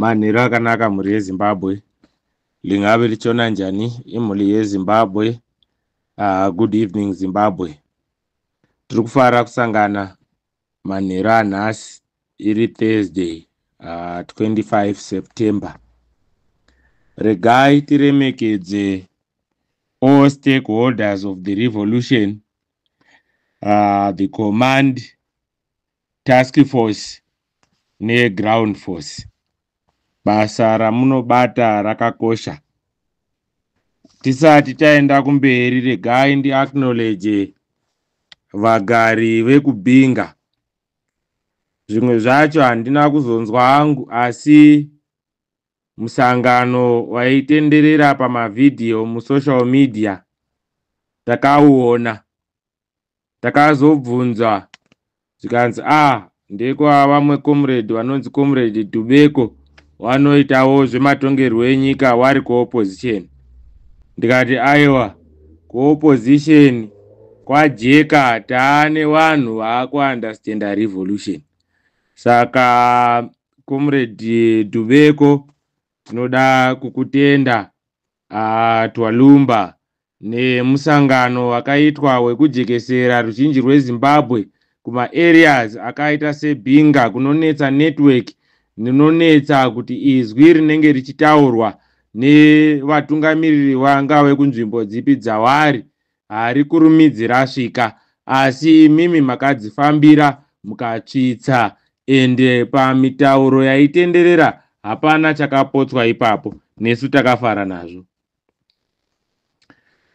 Manheru akanaka, mhuri yeZimbabwe. Lingabe litshona njani imhuri yeZimbabwe? Good evening, Zimbabwe. Tiri kufara kusangana manheru anhasi, iri Thursday, 25 September. Regai tiremekedze all stakeholders of the revolution, the command, task force neground force. Basa ramunobata rakakosha. Tisati taenda kumberi, regai ndiacknowledge vagari vekuBinga. Zvimwe zvacho handina kuzonzwa hangu, asi musangano waitenderera pamavhidhiyo musocial media takauona. Takazobvunzwa, zvikanzi a ndekwa vamwe comrade vanonzi Comrade Dubeko, vanoitawo zvematongerwo enyika, vari kuopposition. Ndikati aiwa, kuopposition kwajeka, taane vanhu vaakuunderstanda revolution. Saka Comrade Dubeko, tinoda kukutenda, Twalumba, nemusangano wakaitwa wekujekesera ruzhinji rweZimbabwe kumaareas akaita seBinga, kunonetsa network, rinonetsa kuti izwi rinenge richitaurwa nevatungamiriri vangave kunzvimbo dzipi dzavari harikurumidzi rasvika, asi imimi makadzifambira mukatsvitsa. Ende pamitauro yaitenderera hapana chakapotswa ipapo, nesu takafara nazvo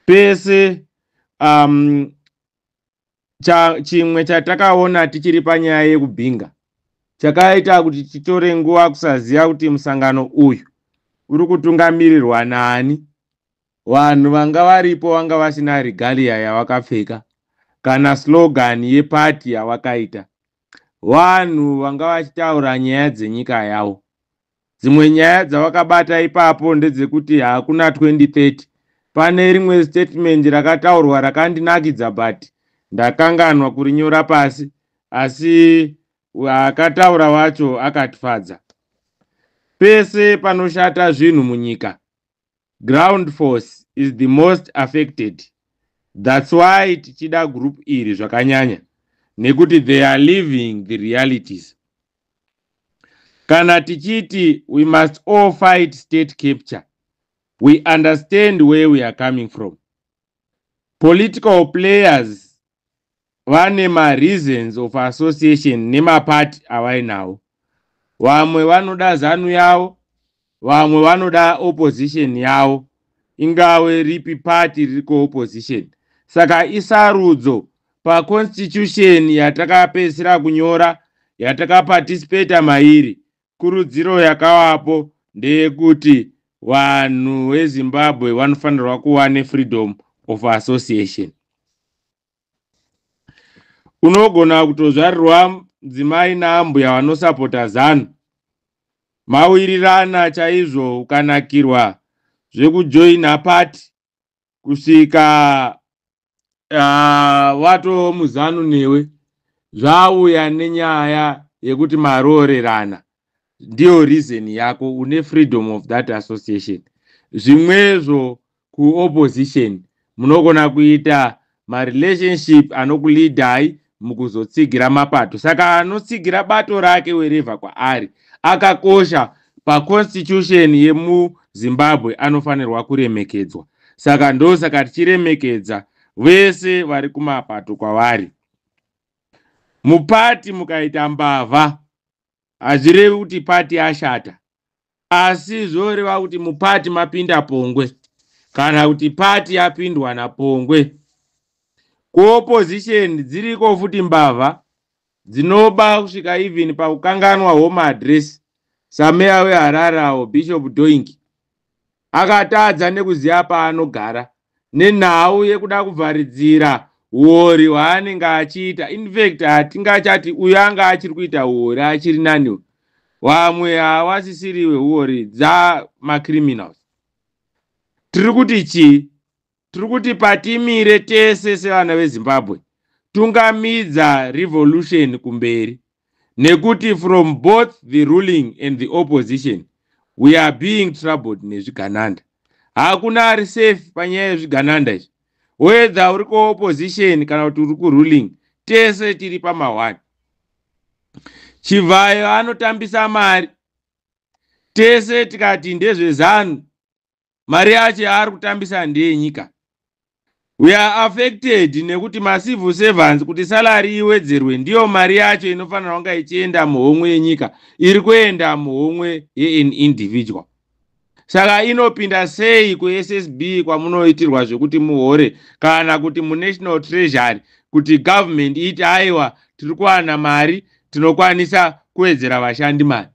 pese. Chimwe chatakaona tichiri panyaya yekuBhinga chakaita kuti titore nguva kusaziva kuti musangano uyu uri kutungamirirwa naani, vanhu vanga varipo vanga vasina regalia yavakapfeka kana slogan yepati yavakaita. Vanhu vanga vachitaura nyaya dzenyika yavo. Dzimwe nyaya dzavakabata ipapo ndedzekuti hakuna 2030. Pane rimwe statement rakataurwa rakandinakidza, but ndakanganwa kurinyora pasi, asi akataura wacho akatifadza. Pese panoshata zvinhu munyika, ground force is the most affected. That's why tichida group iri zvakanyanya, nekuti they are living the realities. Kana tichiti we must all fight state capture, we understand where we are coming from. Political players vane mareasons of association nemapati avainawo. Vamwe vanoda ZANU yavo, vamwe vanoda opposition yavo, ingave ripi pati riri kuopposition. Saka isarudzo. Paconstitution yatakapedzisira kunyora, yatakaparticipata mairi, kurudziro yakavapo ndeyekuti vanhu veZimbabwe vanofanirwa kuva nefreedom of association. Unogona kutozvarirwa mudzimai naambuya vanosapota ZANU, mawirirana chaizvo, ukanakirwa zvekujoina pati kusvika watoo muZANU newe, zvauya nenyaya yekuti maroorerana, ndiyo reason yako, une freedom of that association. Zvimwezvo kuopposition, munogona kuita marelationship anokuleadai mukuzotsigira mapato. Saka anotsigira bato rake wherever kwaari akakosha paconstitution yemuZimbabwe, anofanirwa kuremekedzwa. Saka ndosaka tichiremekedza vese vari kumapato kwavari. Mupati mukaita mbavha, hazvirevi kuti pati yashata, asi zvoreva kuti mupati mapinda pongwe, kana kuti pati yapindwa napongwe. Kuopposition dziriko futi mbavha dzinoba kusvika even pakukanganwa home address. Sameya weHarare awo, Bishop Doink, akatadza nekuziva paanogara nenhau yekuda kuvharidzira uori hwaanenge achiita. In fact, hatingachati uyo anga achiri kuita uori, achiri naniwo. Vamwe havasisiri veuori, dzamacriminals. Tiri kuti chii? Tiri kuti patimire tese sevana veZimbabwe, tungamidza revolution kumberi, nekuti from both the ruling and the opposition We are being troubled nezvigananda. Hakuna ari safe panyaya yezvigananda izvi, whether uri kuopposition kana kuti uri kuruling, tese tiri pamahwani. Chivhayo anotambisa mari, tese tikati ndezveZANU, mari yacho yaari kutambisa ndeyenyika. We are affected nekuti macivil servants, kuti salary iwedzerwe, ndiyo mari yacho inofanira kunga ichienda muhomwe yenyika, iri kuenda muhomwe yean individual. Saka inopinda sei kuSSB kwamunoitirwa zvekuti muhore, kana kuti muNational Treasury, kuti government iti, "Aiwa, tiri kuwana mari, tinokwanisa kuwedzera vashandi mari"?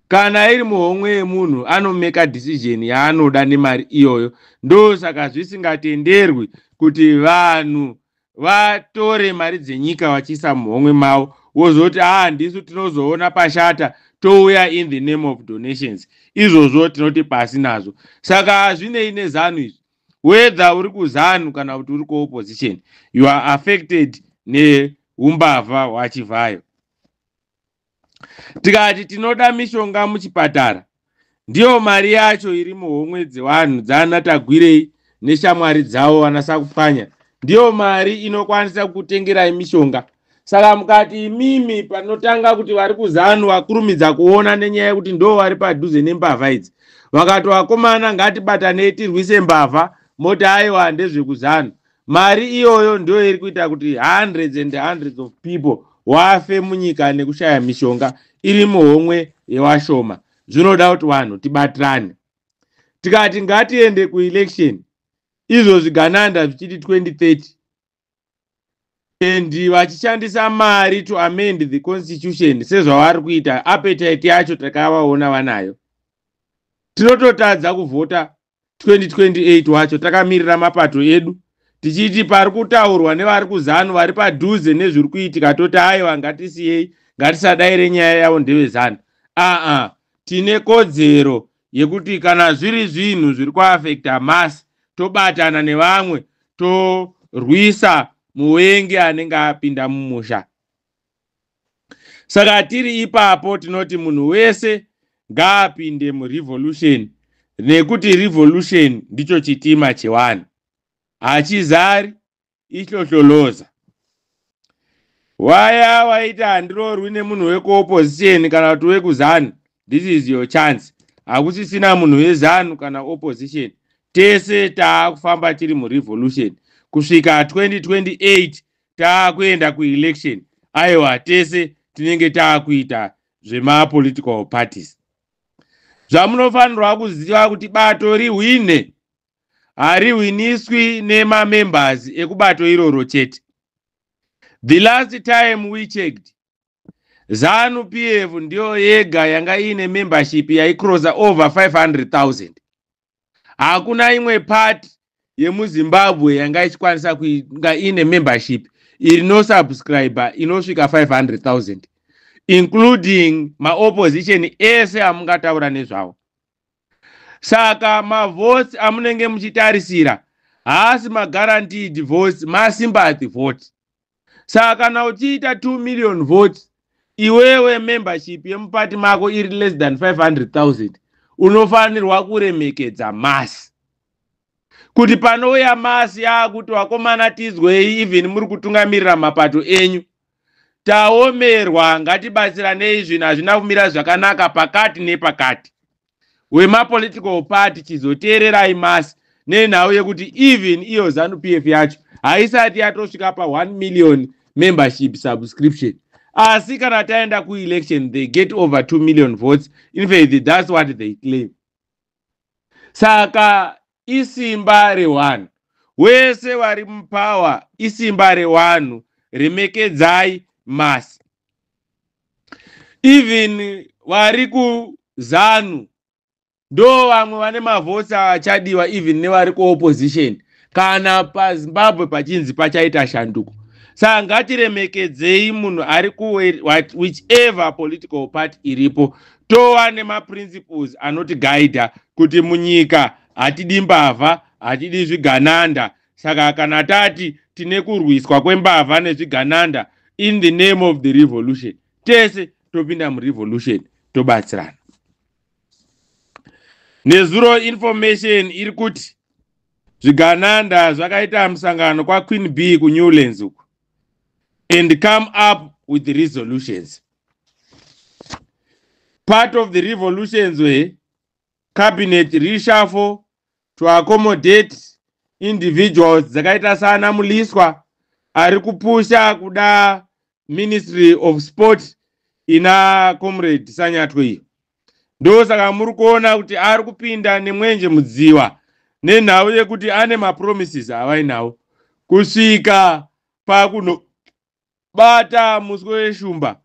Kana iri muhomwe yemunhu, anomeka decision yaanoda nemari iyoyo. Ndosaka zvisingatenderwi kuti vanhu vatore mari dzenyika vachiisa muhomwe mavo, wozoti, "Aa, ndisu tinozoona pashata, touya in the name of donations." Izvozvo tinoti pasi nazvo. Saka hazvinei neZANU izvi. Whether uri kuZANU kana kuti uri kuopposition, you are affected neumbavha hwaChivhayo. Tikati tinoda mishonga muchipatara, ndiyo mari yacho iri muhomwe dzevanhu dzana Tagwirei neshamwari dzavo vana Sakupwanya, ndiyo mari inokwanisa kutengerai mishonga. Saka mukati imimi panotanga kuti vari kuZANU vakurumidza kuona nenyaya yekuti ndo vari padhuze nembavha idzi, vakati, "Vakomana, ngatibatanei tirwise mbavha," moti, "Aiwa, ndezvekuZANU." Mari iyoyo ndo iri kuita kuti hundreds and hundreds of people wafe munyika nekushaya mishonga, iri muhomwe yewashoma. Zvinoda kuti vanhu tibatirane. Tikati ngatiende kuelection, izvo zvigananda zvichiti 2030 and vachishandisa mari to amend the constitution sezvavari kuita, appetite yacho takavaona vanayo. Tinototadza kuvhota 2028 wacho takamirira mapato edu, tichiti pari kutaurwa nevari kuZANU vari padhuze nezviri kuitika, toti, "Aiwa, ngatisiyei, ngatisadayire nyaya yavo, ndeveZANU." Aa, tine kodzero yekuti kana zviri zvinhu zviri kuafecta mass, tobatana nevamwe, torwisa muvengi anenge apinda mumusha. Saka tiri ipapo tinoti munhu wese ngaapinde murevolution, nekuti revolution ndicho chitima chevanhu, hachizari ihlohloloza. Waya waita handirorwi nemunhu wekuopposition kana kuti wekuZANU, this is your chance. Hakusisina munhu weZANU kana opposition, tese taakufamba tiri murevolution kusvika 2028 taakuenda kuelection. Aiwa, tese tinenge taakuita zvemapolitical parties. Zvamunofanirwa kuziva kuti bato rihwine, harihwiniswi nemamembers ekubato iroro chete. The last time we checked, ZANU PF ndiyo yega yanga iine membership yaicrossa over 500 000. Hakuna imwe party yemuZimbabwe yanga ichikwanisa kunga iine membership inosubscribe inosvika 500 000, including maopposition ese amungataura nezvavo. Saka mavotes amunenge muchitarisira haasi maguaranteed votes, masympathy vote. Saka kana uchiita 2 million votes, iwewe membership yemupati mako iri less than 500 000, unofanirwa kuremekedza mass, kuti panouya mass yaakuti, "Vakomana, tizwei, even muri kutungamirira mapato enyu, taomerwa, ngatibatsiranei, zvinhu hazvina kumira zvakanaka pakati nepakati," wemapolitical party chizoteererai mass, nenhau yekuti even iyo ZANU PF yacho haisati yatosvika pa1 million membership subscription. Asi kana taenda kuelection, they get over 2 million votes. In fact, that's what they claim. Saka isimba revanhu wese vari mupower, isimba revanhu. Remekedzai mass. Even vari kuZANU ndo vamwe vane mavotes achadiwa, even nevari kuopposition, kana paZimbabwe pachinzi pachaita shanduko. Saka ngatiremekedzei munhu ari kuwhichever political party iripo, tova nemaprinciples anotigaidha kuti munyika hatidi mbavha, hatidi zvigananda. Saka kana tati tine kurwiswa kwembavha nezvigananda in the name of the revolution, tese topinda murevolution, tobatsirana. Nezuro information iri kuti zvigananda zvakaita musangano kwaQueen B kuNewlands uku and come up with the resolutions. Part of the revolutions were cabinet reshuffle to accommodate individuals dzakaita sana Muliswa ari kupusha kuda Ministry of Sport ina Comrade Sanyatwe iyo. Ndosaka muri kuona kuti ari kupinda nemwenje mudziwa nenhau yekuti ane mapromises avainawo kusvika pakunobata muswe weshumba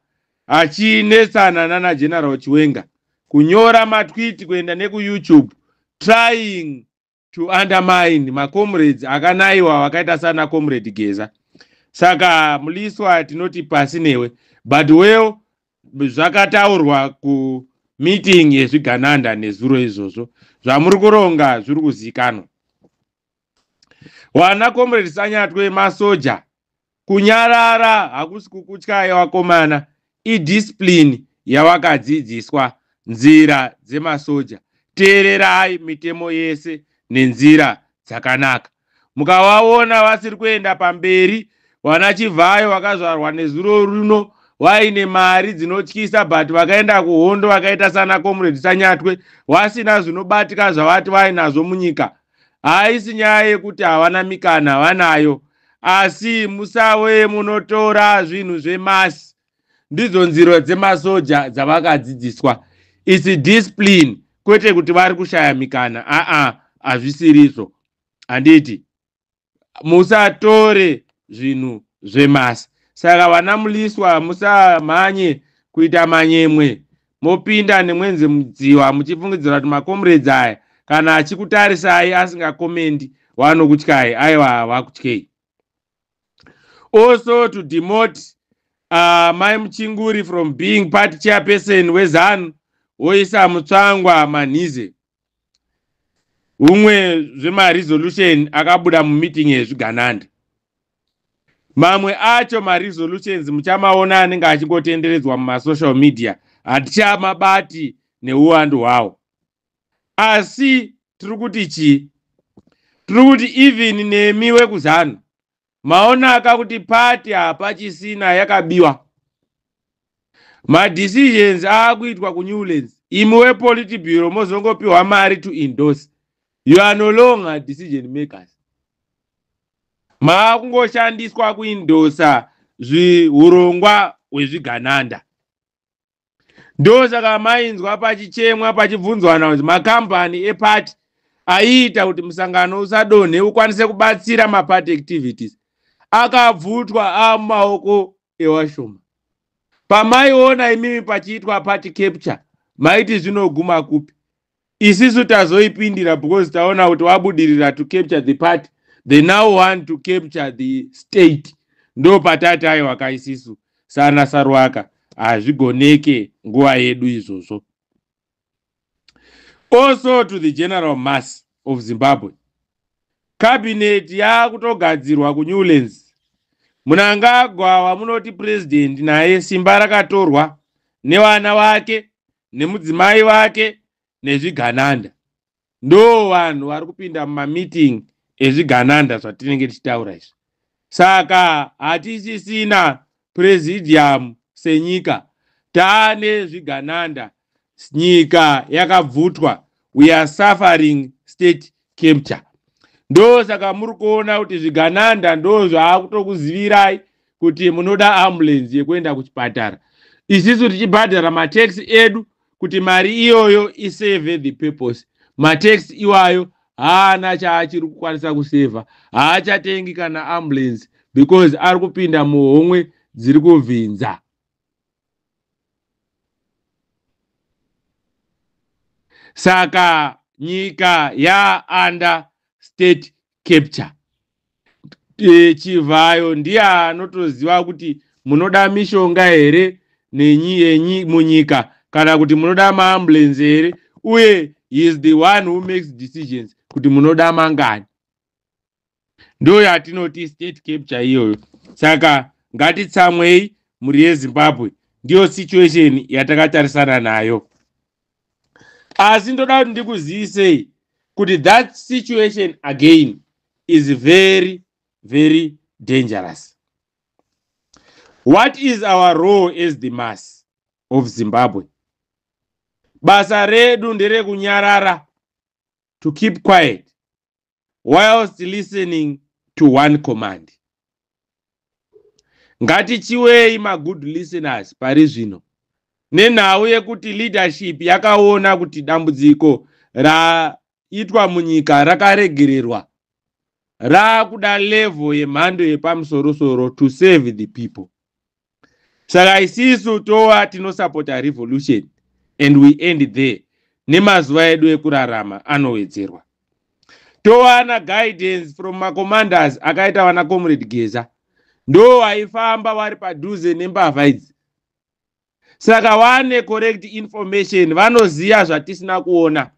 achinetsana nana General Chiwenga, kunyora matweet, kuenda nekuYouTube, trying to undermine macomrades akanayiwa vakaita sana Comrade Geza. Saka Muliswa, tinoti pasi newe. But well, zvakataurwa kumeeting yezvigananda nezuro izvozvo, zvamuri kuronga zviri kuzivikanwa. Wana Comrade Sanyatwe masoja. Kunyarara hakusi kukutyai vakomana, idiscipline yawakadzidziswa, nzira dzemasoja. Teererai mitemo yese nenzira dzakanaka. Mukavaona vasiri kuenda pamberi, vana Chivhayo vakazvarwa nezuro runo vaine mari dzinotyisa, but vakaenda kuhondo vakaita sana Comrade Sanyatwe vasina zvinobatika zvavati vainazvo munyika. Haisi nyaya yekuti havana mikana, vanayo, asi musave munotora zvinhu zvemasi. Ndidzo nzira dzemasoja dzavakadzidziswa. Its discipline, kwete kuti vari kushaya mikana. Aa, hazvisirizvo, handiti? Musatore zvinhu zvemasi. Saka vana Muliswa, musamhanye kuita manyemwe mopinda nemwenze mudziwa muchifungidzira kuti macomrades aya kana achikutarisai asingakomendi vanokutyai. Aiwa, havakutyei. Also to demote Mai Muchinguri from being party chairperson weZANU, woisa Mutsvangwa Manhize. Humwe zvemaresolution akabuda mumeeting yezvigananda. Mamwe acho maresolutions muchamaona anenge achingotenderedzwa mumasocial media, hatichamabati neuwandu hwawo. Asi tiri kuti chii? Tiri kuti even nemi wekuZANU maonaka kuti pati hapachisina, yakabiwa. Madecisions aakuitwa kuNewlands. Imi wepolitiburo mozongopiwa mari to endorse. You are no longer decision makers, maakungoshandiswa kuendorsa zviurongwa hwezvigananda. Ndosaka mainzwa pachichemwa, pachibvunzwana kuti makambani epati aiita kuti musangano usadonhe, ukwanise kubatsira maparty activities, akabvutwa amumaoko ewashoma. Pamaiona imimi pachiitwa party capture, maiti zvinoguma kupi? Isisu tazoipindira because taona kuti wabudirira to capture the party, they now want to capture the state. Ndo patati aiwa kaisisu sana Sarwaka, hazvigoneke nguva yedu izvozvo. Also to the general mass of Zimbabwe, cabinet yaakutogadzirwa kuNewlands. Munangagwa wamunoti president, naye simba rakatorwa nevana vake nemudzimai wake nezvigananda. Ndo vanhu vari kupinda mumameeting ezvigananda zvatinenge tichitaura izvi. Saka hatisisina presidium senyika, taane zvigananda. Nyika yakabvutwa. We are suffering state capture. Ndo saka muri kuona kuti zvigananda ndo zvaakutokuzivirai kuti munoda ambulance yekuenda kuchipatara, isisu tichibhadhara matax edu kuti mari iyoyo iserve the purpose. Matax iwayo haana chaachiri kukwanisa kusevha, haachatengi kana ambulance because ari kupinda muhomwe dziri kuvhinza. Saka nyika yaunder state capture. Chivhayo ndiye anotoziva kuti munoda mishonga here nenyi munyika kana kuti munoda maambulance here, uye he is the one who makes decisions kuti munoda mangani. Ndo yatinoti state capture iyoyo. Saka ngatitsamwei, mhuri yeZimbabwe, ndiyo situation yatakatarisana nayo. Asi ndoda kuti ndikuzivisei kuti that situation again is very, very dangerous. What is our role as the mass of Zimbabwe? Basa redu nderekunyarara, to keep quiet whilst listening to one command. Ngatichiwei magood listeners pari zvino, nenhau yekuti leadership yakaona kuti dambudziko raitwa munyika rakaregererwa, raakuda level yemhando yepamusorosoro to save the people. Saka isisu tova tinosapota revolution and we end there, nemazuva edu ekurarama anowedzerwa. Towana guidance from macommanders akaita vana Comrade Geza, ndo vaifamba vari padhuze nembavha idzi, saka vane correct information, vanoziva zvatisina kuona.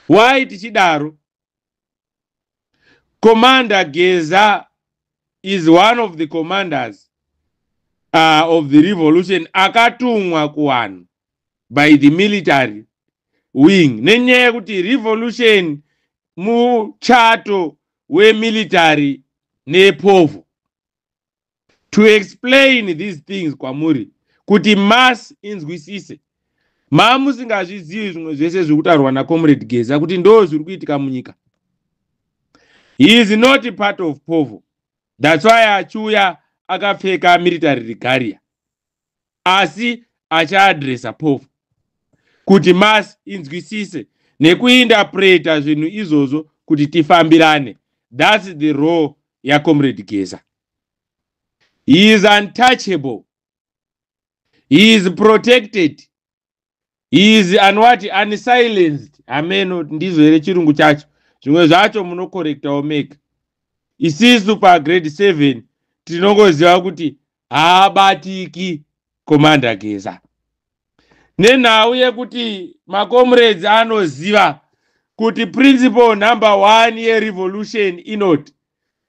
Why tichidaro? Commander Geza is one of the commanders of the revolution akatumwa kuvanhu by the military wing, nenyaya yekuti revolution muchato wemilitary nepovho. To explain these things kwamuri kuti mass inzwisise, mamusingazvizivi zvimwe zvese zviri kutaurwa naComrade Geza kuti ndo zviri kuitika munyika. He is not part of povo, that's why achiuya akapfeka military regalia, asi achiadresa povo kuti mass inzwisise nekuinterpreta zvinhu izvozvo kuti tifambirane. That's the role yaComrade Geza. He is untouchable, he is protected, he is anwati unsilenced. Ameno ndizvo here chirungu chacho? Zvimwe zvacho munokorektawo mega. Isisu pagrade 7 tinongoziva kuti haabatiki Commander Geza, nenhau yekuti macomrades anoziva kuti principle number one yerevolution inoti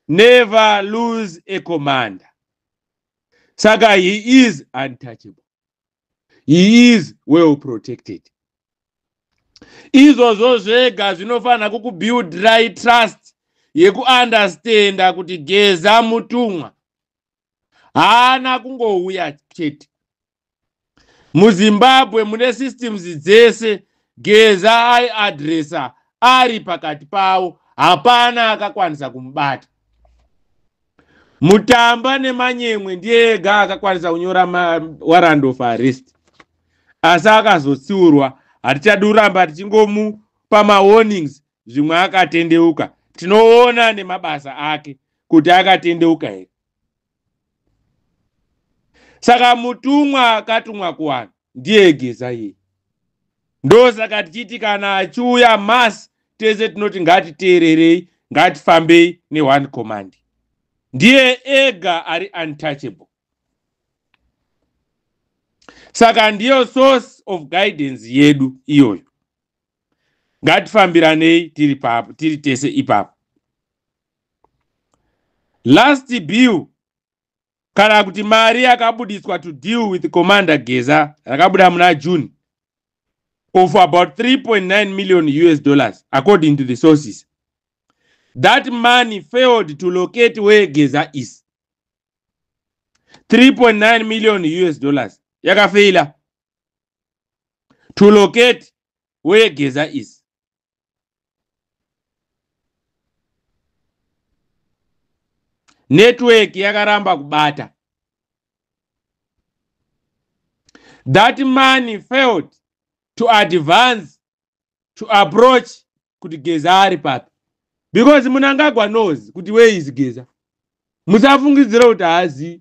"Never lose a commander." Saka he is untouchable, he is well protected. Izvozvo zvega zvinofanira kukubuildirai trust yekuunderstanda kuti Geza mutumwa, haana kungouya chete. MuZimbabwe mune systems dzese, Geza aiadresa ari pakati pavo, hapana akakwanisa kumubata. Mutamba nemanyemwe ndiye ega akakwanisa kunyora warrant of arrest, asi akazotsiurwa. Hatichadi kuramba tichingomupa mawarnings, zvimwe akatendeuka. Tinoona nemabasa ake kuti akatendeuka here. Saka mutumwa akatumwa kuvanhu ndiye Geza iye. Ndosaka tichiti kana achiuya, mass tese tinoti ngatiteererei, ngatifambei neone command. Ndiye ega ari untouchable, saka ndiyo source of guidance yedu iyoyo. Ngatifambiranei tiri papo, tiri tese ipapo. Last bill, kana kuti mari yakabudiswa to deal with Commander Geza, rakabuda muna June, of about 3.9 million US dollars, according to the sources. That money failed to locate where Geza is. 3.9 million US dollars yakafeila to locate where Geza is. Network yakaramba kubata. That money failed to advance, to approach kuti Geza ari papi, because Munangagwa knows kuti where is Geza. Musafungidzira kuti haazivi.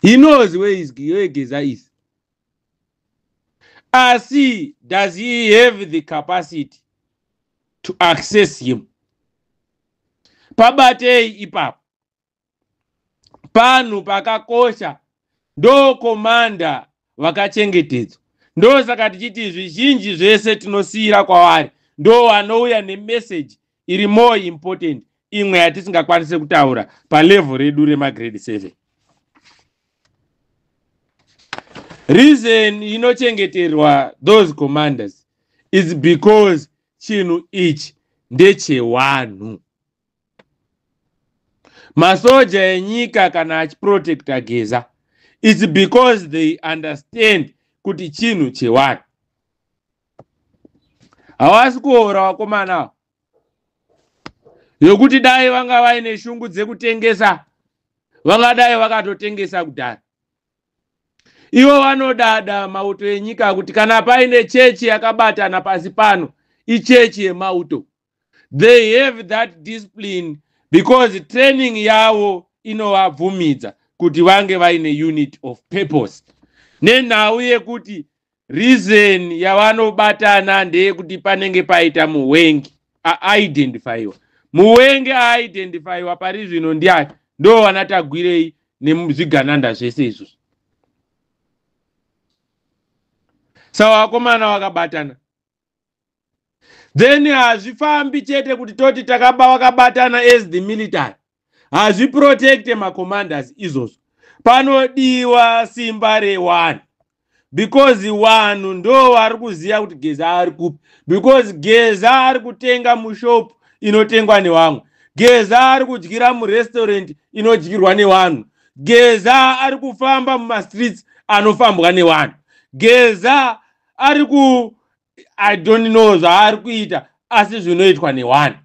He knows where Geza is, asi does he have the capacity to access him? Pabatei ipapo, panhu pakakosha. Ndo commander vakachengetedzwa, ndosaka tichiti zvizhinji zvese tinosiyira kwavari. Ndo vanouya nemeseji iri more important, imwe yatisingakwanisi kutaura palevel redu remagrade 7. Reason inochengeterwa those commanders is because chinhu ichi ndechewanhu. Masoja enyika kana achiprotecta Geza, it's because they understand kuti chinhu chewanhu. Havasi kuora vakomana yokuti dai vanga vaine shungu dzekutengesa, vangadai vakatotengesa kudhara. Ivo vanodada mauto enyika kuti kana paine chechi yakabatana pasi pano, ichechi yemauto. They have that discipline because training yavo inovabvumidza kuti vange vaine unit of purpose, nenhau yekuti reason yavanobatana ndeyekuti panenge paita muwengi aidentifyiwa. Muwengi aidentifyiwa pari zvino ndiani? Ndo vana Tagwirei nezvigananda zvese izvozvo. Saka vakomana vakabatana. Then hazvifambi chete kuti toti takaba vakabatana as the military, hazviprotecte macommanders izvozvo. Panodiwa simba rewanhu, because vanhu ndo vari kuziva kuti Geza ari kupi, because Geza ari kutenga mushopu inotengwa nevamwe, Geza ari kudyira murestaurant inodyirwa nevanhu, Geza ari kufamba mumastreets anofambwa nevanhu, Geza ari ku, I don't know zvaari kuita, asi zvinoitwa nevanhu.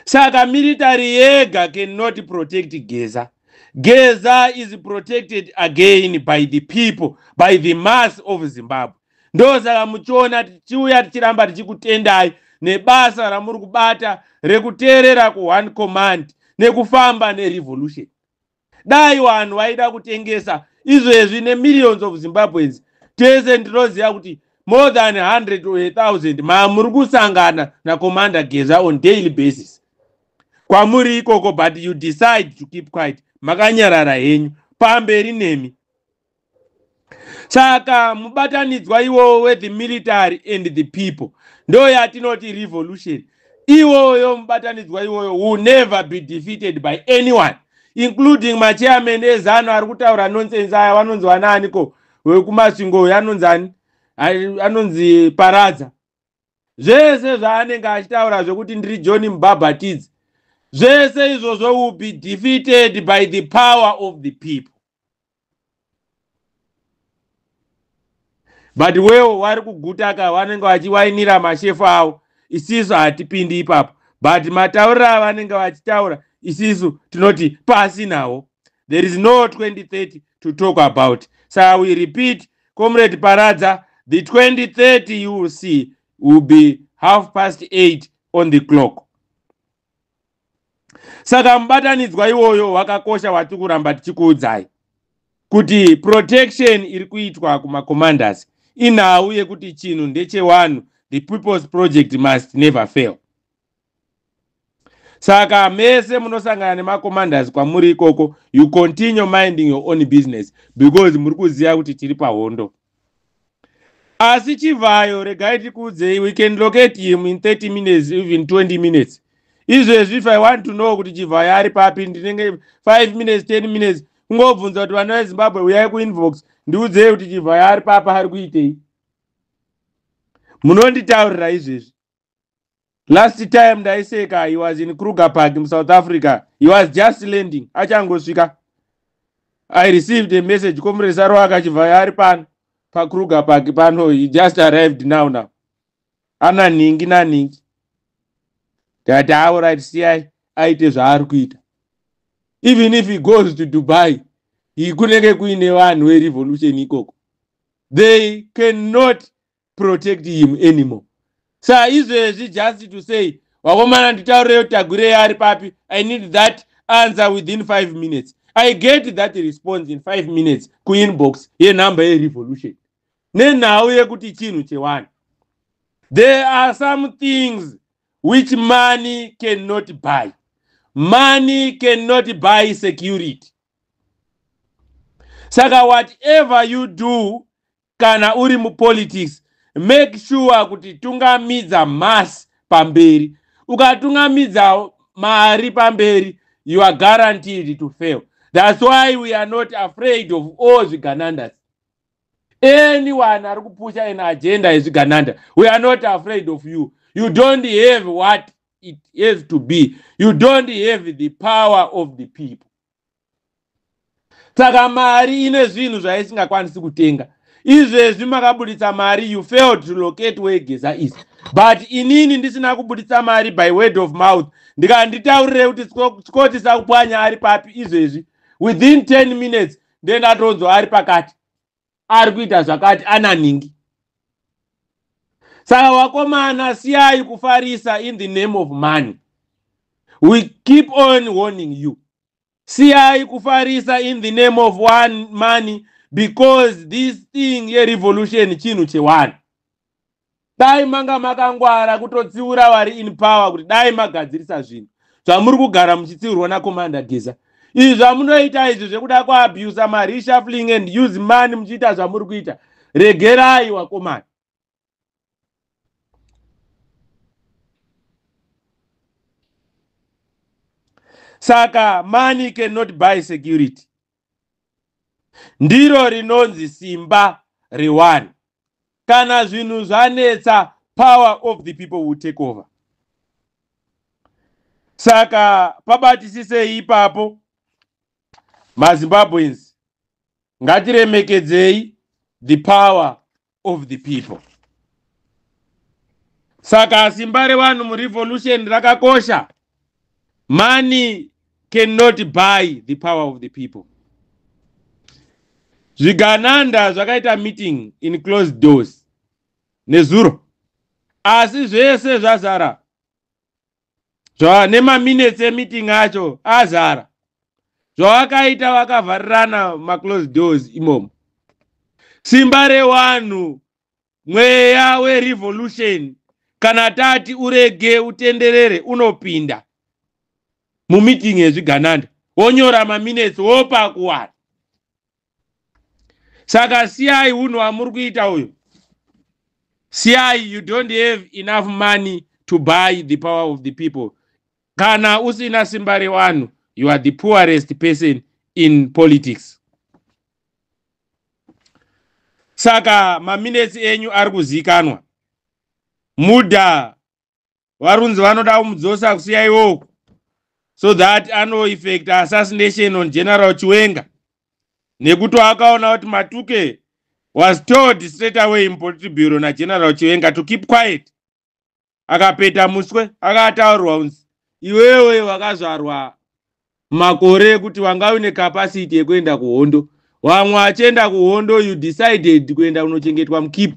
Saka military yega cannot protect Geza. Geza is protected again by the people, by the mass of Zimbabwe. Ndosaka muchiona tichiuya tichiramba tichikutendai nebasa ramuri kubata rekuteerera kuone command nekufamba nerevolution. Dai vanhu vaida kutengesa izvezvi nemillions of Zimbabweans tese, ndinoziva kuti more than 100 or 1000 mamuri kusangana naCommander Geza on daily basis kwamuri ikoko, but you decide to keep quiet, makanyarara henyu. Pamberi nemi. Saka mubatanidzwa iwowo wethe military and the people ndo yatinoti revolution. Iwoyo mubatanidzwa iwoyo will never be defeated by anyone, including machairman eZANU ari kutaura nonsense aya. Vanonzi vanaani ko? WekuMasvingo uyo anonzi ani? Anonzi Paradza. Zvese zvaanenge achitaura zvekuti ndiri John Mubhabhatidzi, zvese izvozvo will be defeated by the power of the people. But wewo vari kugutaka, vanenge vachiwainira mashefu avo. Isisu hatipindi ipapo, but matauriro avanenge vachitaura, isisu tinoti pasi nawo. There is no 2030 to talk about. Saka we repeat, Comrade Paradza, the 2030 you will see will be 8:30 on the clock. Saka mubatanidzwa iwoyo wakakosha watiri kuramba tichikuudzai kuti protection iri kuitwa kumacommanders inhau yekuti chinhu ndechewanhu. The people's project must never fail. Saka mese munosangana nemacommanders kwamuri ikoko, you continue minding your own business, because muri kuziva kuti tiri pahondo. Asi Chivhayo, regai tikuudzei, we can locate him in 30 minutes, even 20 minutes. Izvezvi if I want to know kuti Chivhayo ari papi, ndinenge 5 minutes, 10 minutes kungobvunza kuti vana veZimbabwe, uyai kuinbox, ndiudzei kuti Chivhayo ari papa, ari kuitei. Munonditaurira izvezvi. Last time ndaiseka, he was in Kruger Park muSouth Africa. He was just landing, achangosvika. I received a message, "Comrade Saruwaka, Chivhayo ari pano paKruger Park pano, he just arrived now now, ana nhingi naningi." Ndikati, "Alright, siyai aite zvaari kuita." Even if he goes to Dubai, kunenge kuine vanhu verevolution ikoko. They cannot protect him anymore. Sa izvezvi, just to say, "Vakomana, nditaurireyo Tagwirei ari papi," I need that answer within 5 minutes. I get that response in 5 minutes kuinbox yenhamba yerevolution, nenhau yekuti chinhu chewanhu. There are some things which money cannot buy. Money cannot buy security. Saka whatever you do, kana uri mupolitics, make sure kuti tungamidza mass pamberi. Ukatungamidza mari pamberi, you are guaranteed to fail. That's why we are not afraid of all zviganandas. Anyone ari kupusha an agenda yezvigananda, we are not afraid of you. You don't have what it has to be. You don't have the power of the people. Saka mari ine zvinhu zvaisingakwanisi kutenga. Izvezvi makabuditsa mari, you failed to locate where Geza is. But inini ndisina kubuditsa mari, by word of mouth, ndikanditaurire kuti Scott Sakupwanya ari papi izvezvi, within 10 minutes ndendatonzwa ari pakati, ari kuita zvakati, ananingi. Saka wakomana, siyai kufarisa in the name of money. We keep on warning you, siyai kufarisa in the name of one money, because this thing yerevolution chinhu cheone. Dai manga makangwara kutotsiura vari in power kuti dai magadzirisa zvinhu zvamuri kugara muchitsiurwa naCommander Geza. Izvi zvamunoita izvi zvekuda kuabusa mareshuffling and use money muchiita zvamuri kuita, regerai wakomana. Saka money cannot buy security. Ndiro rinonzi simba reone. Kana zvinhu zvanetsa, power of the people will take over. Saka pabatisisei ipapo, maZimbabweans. Ngatiremekedzei the power of the people. Saka simba revanhu murevolution rakakosha. Money cannot buy the power of the people. Zvigananda zvakaita meeting in closed doors nezuro, asi zvese zvazara nemaminutes emeeting acho azara. Zvavakaita vakavharirana maclosed doors imomo. Simba revanhu, mweya werevolution, kana tati urege utenderere, unopinda mumeeting yezvigananda, wonyora maminutes, wopa kuwana. Saka siyai unhu hwamuri kuita uyu, siyai. You don't have enough money to buy the power of the people. Kana usina simba revanhu, you are the poorest person in politics. Saka maminutes enyu ari kuzivikanwa. Mudha varunzi vanoda kumudzosa kusiya iwoko so that anoeffect assassination on General Chiwenga, nekuti akaona kuti Matuke was told straight away in Politburo naGeneral Chiwenga to keep quiet. Akapeta muswe. Akataurirwa kunzi, "Iwewe wakazvarwa makore ekuti wanga uine capacity yekuenda kuhondo, vamwe vachienda kuhondo, you decided kuenda kunochengetwa mukeep,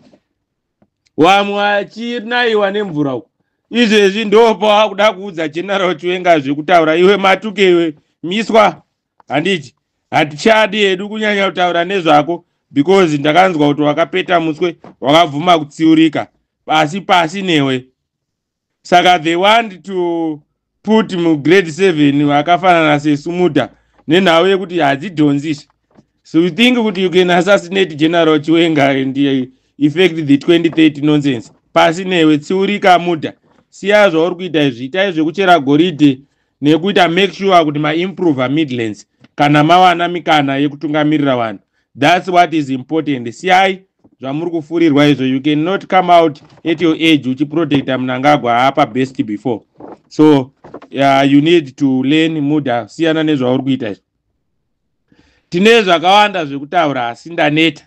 vamwe vachinayiwa nemvura uko. Izvezvi ndopa wakuda kuudza General Chiwenga zvekutaura. Iwe Matuke, iwe miswa. Handiti hatichadi hedu kunyanya kutaura nezvako, because ndakanzwa kuti wakapeta muswe, wakabvuma kutsiurika. Pasi pasi newe." Saka they want to put mugrade 7 vakafanana sesumuda nenhau yekuti hadzidhonzisi. So you think kuti you can assassinate General Chiwenga and effect the 2030 nonsense? Pasi newe, tsiurika mudha. Siya zvauri kuita izvi. Itai zvekuchera goridhe nekuita make sure kuti maimprove Midlands kana mawana mikana yekutungamirira vanhu. That's what is important. Siyai zvamuri kufurirwa izvo. You cannot come out at your age uchiprotecta Mnangagwa apa best before. So you need to learn, muda. Siyana nezvauri kuita izvo. Tine zvakawanda zvekutaura, asi ndaneta.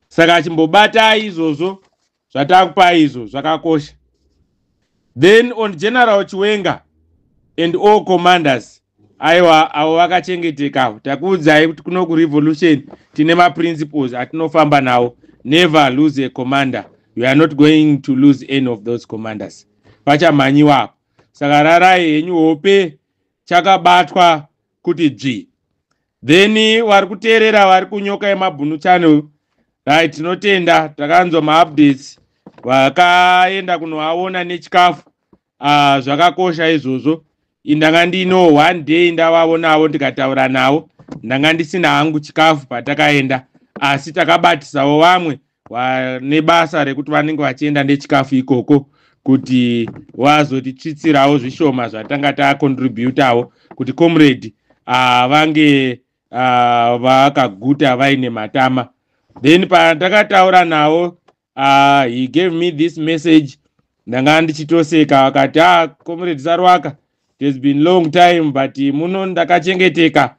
Saka chimbobatai izvozvo zvatakupai izvo, zvakakosha. Then on General Chiwenga and all commanders, aiwa, avo vakachengeteka. Takuudzai kuti kuno kurevolution tine maprinciples atinofamba nawo. Never lose a commander. You are not going to lose any of those commanders. Pachamhanyiwapo. Saka rarai henyu hope, chakabatwa kuti dzvi. Then vari kuteerera vari kunyoka yemabhunu channel, right, tinotenda. Takanzwa maupdates, vakaenda kunoaona nechikafu. Zvakakosha izvozvo. Ndanga ndino one day ndavaonavo, ndikataura navo. Ndanga ndisina hangu chikafu patakaenda, asi takabatisawo vamwe vane basa rekuti vanenge vachienda nechikafu ikoko kuti vazotitsvitsirawo zvishoma zvatanga tacontributawo kuti comrade Vange vakaguta vaine matama. Then pandakataura navo, he gave me this message. Ndanga ndichitoseka. Vakati, "Ah, Comrade Sarwaka, it has been long time, but muno ndakachengeteka.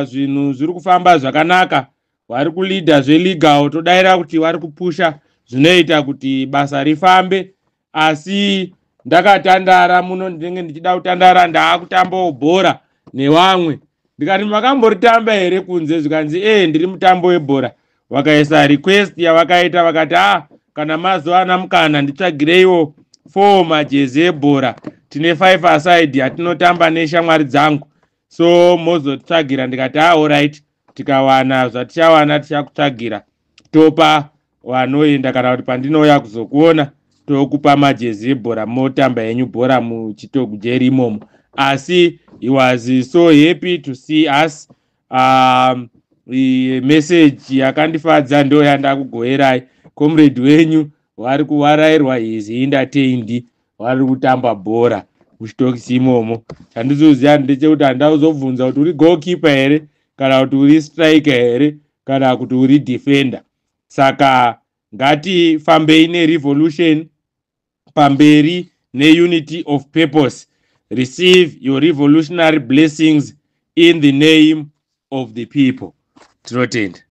Zvinhu zviri kufamba zvakanaka. Vari kuleader zvelegal, todayira kuti vari kupusha zvinoita kuti basa rifambe. Asi ndakatandara muno, ndinenge ndichida kutandara, ndaakutambawo bhora nevamwe." Ndikati, "Makamboritamba here kunze?" Zvikanzi, "E, ndiri mutambo webhora." Vakaisa request yavakaita, vakati, "A, ah, kana mazuva mukana, nditsvagireiwo 4 majezi ebhora. Tine 5 aside yatinotamba neshamwari dzangu, so mozotsvagira." Ndikati, "A, alright, tikawana zvatichawana tichakutsvagira, topa vanoenda, kana kuti pandinouya kuzokuona tokupa majezi ebhora, motamba henyu bhora muchitokujeri imomo." Asi he was so happy to see us. Message yakandifadza ndo yandakugoverai. Comrade wenyu vari kuwarairwa, is entertained, vari kutamba bhora muchitokisi imomo. Chandizoziva ndechekuti handakuzobvunza kuti uri goalkeeper here, kana kuti uri striker here, kana kuti uri defender. Saka ngatifambei nerevolution pamberi, neunity of purpose. Receive your revolutionary blessings in the name of the people. Tinotenda.